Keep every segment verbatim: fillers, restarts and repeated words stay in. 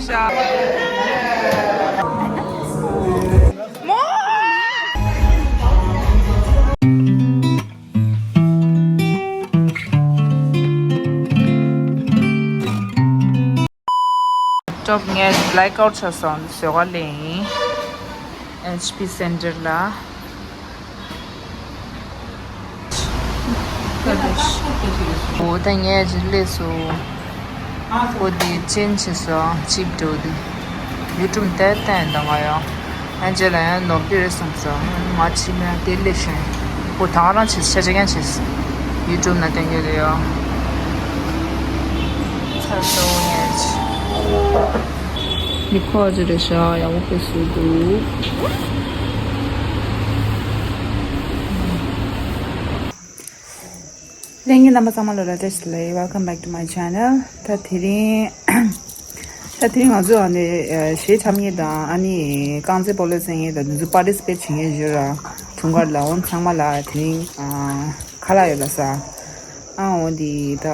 ལེབ་ཊོབ་ངས་བྷེལེཀ་ཨའུཊ་ཆགས་སོང་། བཟོ་ག་ལེན་ཡིན། ཨེཆ་པི་སེན་ཊར་ལ། འོ་ད་ངས་ཅིག་སླེབས་སོང་། འོ་དེ་ཅན་བྱས་སོང་། ཅིག་འགྲོ་དེ་ཡུ་ཊུབ་ལྟ་བསྟན་དང་ང་ཡང་། ཨ་ཅེ་ལ་ཡང་ནོར་གྱི་རེད་བསམ་སོང་། ང་ཕྱི་ནས་དེ་སླེབས་ཤིང་། འོ་ད་ང་རང་བྱས་ཤ་ཅེ་ཀན་བྱས། ཡུ་ཊུབ་ན་སྟོན་གྱི་རེད་ཡ། ཚར་སོང་ངས་ཅིག་ནི་ཁོ་ཨ་ཅེ་རེད་ཤག་ཡག་པོ་ཕེབས་སོང་འདུག་ལྷན་རྒྱས་རྣམ་པ་ཚང་མ་ལ་བཀྲ་ཤིས་བདེ་ལེགས། Welcome back to my channel. ད་དེ་རིང་། ད་དེ་རིང་ང་ཚོ་ཨ་ནི་གཞས་འཁྲབ་མཁན་དང་ཨ་ནི་རྐང་རྩེད་སྤོ་ལོ་རྩེ་མཁན་དང་དེ་ཚོ་པར་ཊི་སི་པེཊ་བྱེད་མཁན་ཡོད་ར། དུང་དཀར་ལ་འོ་ཚང་མ་ལ་དེ་རིང་ཨ་ཁ་ལག་ཡོད་ལ་ས། ཨ་འོ་འདི་ད་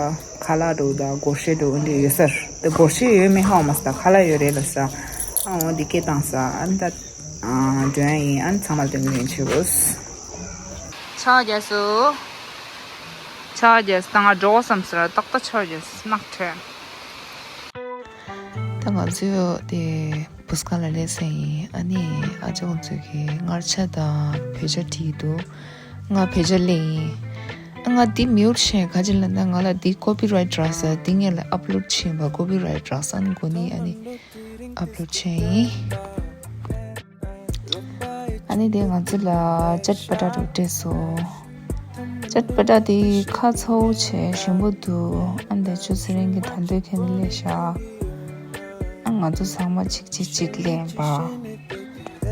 ཁ་ལག་འགྲོ་ད་སྒོར་གཞས་འགྲོ་འོ་འདི་ཡོད་ས་ར། ད་སྒོར་གཞས་ཡོད་མེད་ཧ་གོ་མ་སོང་། ད་ཁ་ལག་ཡོད་རེད་ལ་ས། ཨ་འོ་འདི་སྐད་བཏང་ས། ཨ་ནི་ད་ཨ་འགྲོ་ཡ་ཡིན། ཨ་ནི་ཚང་མ་ལ་སྟོན་གྱི་ཡིན། བྱེད་དགོས། ཕྱག་རྒྱ་སུ། ཕྱག་རྒྱ་སུ། ད་ང་འགྲོ་བསམ་ཟེར། ཏག་ཏག་ཕྱག་རྒྱ་སུ་ནག་ཁྲེ། ད་ང་ཚོས་དེ་བུ་སྐལ་ལ་སླེབས་ས་ཡིན། ཨ་ནི་ཨ་ཅག་ཚོས་ཀྱི་སྔར་ཆ་དང་བོད་ཇ་བྲིས་འདུག་ང་བོད་ཇ་ལེན་ཡིན། ཨ་ང་འདི་མིའུཊ་བྱས། ག་ཅི་ལབ་ན་ང་ལ་འདི་ཀོ་པི་རའིཊ་རག་ས། འདི་ངས་ལ་ཨབ་ལོཌ་བྱེད་པ། ཀོ་པི་རའིཊ་རག་ས། ཨ་ནི་གོ་ནི། ཨ་ནི་ཨབ་ལོཌ་བྱས་ཡིན། ཨ་ནི་དེ་ང་ཚོ་ལ་ཅཊ་པ་ཊ་རུ་སྤྲད་སོང་། ཅཊ་པ་ཊ་དེ་ཁ་ཚ་བོ་བྱས་ཞིམ་པོ་འདུག་ཨ་འདི་ཆུ་ཚེ་རིང་གི་ད་འདོད་ཁྱེད་ནི་ལས་ཤག་ཨ་ང་ཚོ་ཚང་མ་གཅིག་གཅིག་གཅིག་ལེན་པ།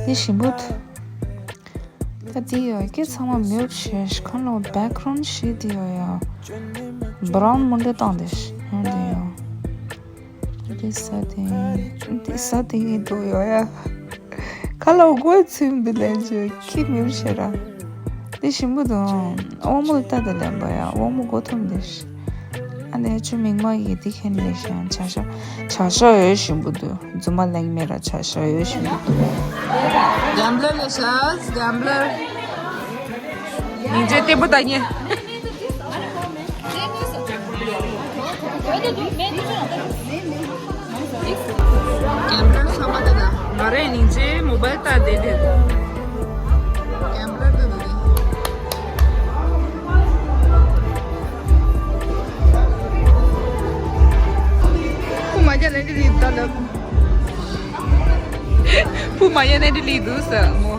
འདི་ཞིམ་པོ་འདུག་ད་འདི་ཡོད་ཀྱི་ཚང་མ་མེད་བྱས་ཁ་ལོ་བེག་རོན་ཤི་འདི་ཡོད་ཡ། བ་རོན་མོ་འདྲ་བཏང་དེ་ཤི་འདི་ཡོད། འདི་ས་དེ། འདི་ས་དེ་ངའི་འདུག་ཡོད་ཡ། ཁ་ལོ་སྒོ་ཚིམ་འདི་ལན་ཅོ་ཁྱི་མིར་ཤེ་ར། འདི་ཞིམ་པོ་འདུག་དབང་མོ་ལྟ་དེ་ལན་པ་ཡ། དབང་མོ་སྒོ་ཐུམ་འདི་ཤི། ཨ་ནེ་ཆུ་མིག་མ་ཡི་འདི་ཁྱེད་ལས་ཤང་བྱ་ཤ། བྱ་ཤ་ཡོད་ཞིམ་པོ་འདུག་རྫུན་མ་གླེང་མེད་ར། བྱ་ཤ་ཡོད་ཞིམ་པོ་འདུག་གེམ་བྷ་ལར་ལས་ཤག་གེམ་བྷ་ལར། སྙིང་རྗེ་ལྟད་པོ་ལྟ་ཉེ། གེམ་བྷ་ལར་ཚང་མ་ལྟ་ད། ང་རའི་སྙིང་རྗེ་མོ་བྷལ་ལྟ་བསྡད་དེ། གེམ་བྷ་ལར་ལྟ་ད་དེ། ཁུ་མ་རྒྱ་ལས་ཀྱི་རིགས་ལྟ་ལབ། བུ་མ་ཡ་ནས་འདི་ལི་འདུག་ཟེར་མོ།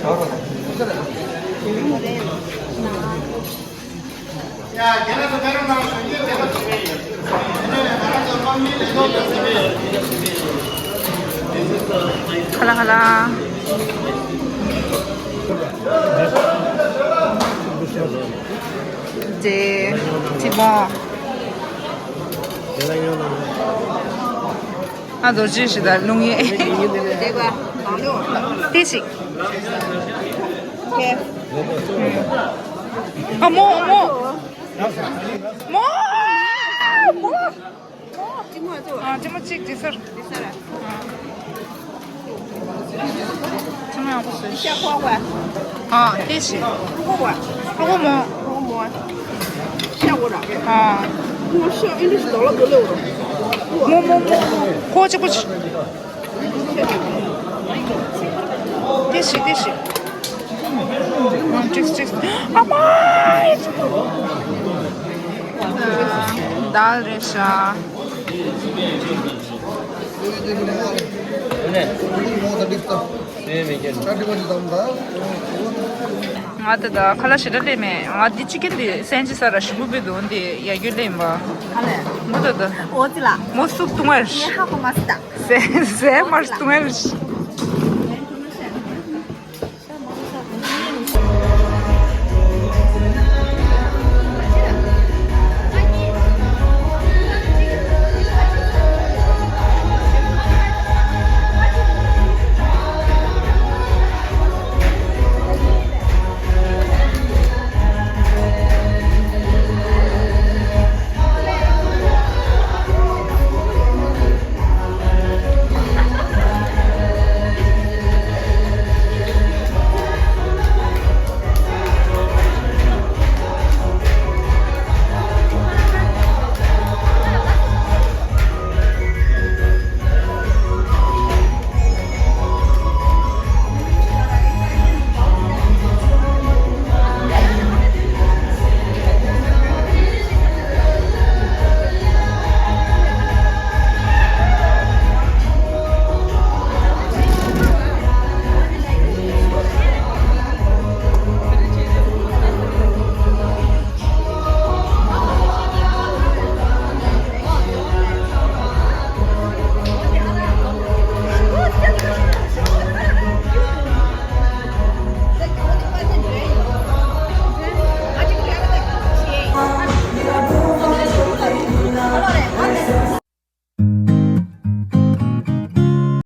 ཁ་ལ་ཁ་ལ། ཇེ་ཇི་མོ། ཨ་རྡོ་རྗེ་ཞིག་དང་རླུང་ཡེ། དེ་ཞིག་ཨ་མོ་མོ། མོ། མོ། ཨ་ཅི་མོ་གཅིག་དེ་སར། ཅི་མོ་ཡག་པོ་བཟོས། ཨ་དེ་ཞིག་ཧོ་མོ། ཧོ་མོ། ཨ་མོ་མོ་མོ། ཧོ་གཅིག་པོ་ཅིག་ཏི་ཤི་ཏི་ཤི། ཨ་མ། དཱལ་རེད་ཤག་ང་ད་ད་ཁ་ལག་ཞེ་དྲག་ལས་མེད། ང་འདི་ཅི་ཀན་འདི་སན་ཅི་ས་ར་ཞིམ་པོ་བི་འདུག་འདི་ཡ་རྒྱུ་ལས་མ། ཨ་ལས། མོ་ད་ད། ཨོ་ཙི་ལ། མོ་སུབ་ཏུ་ངར། ངས་ཧ་གོ་མ་སི་ད། ཟས་ཟས་མར་སྟོང་ཨེ་རེད།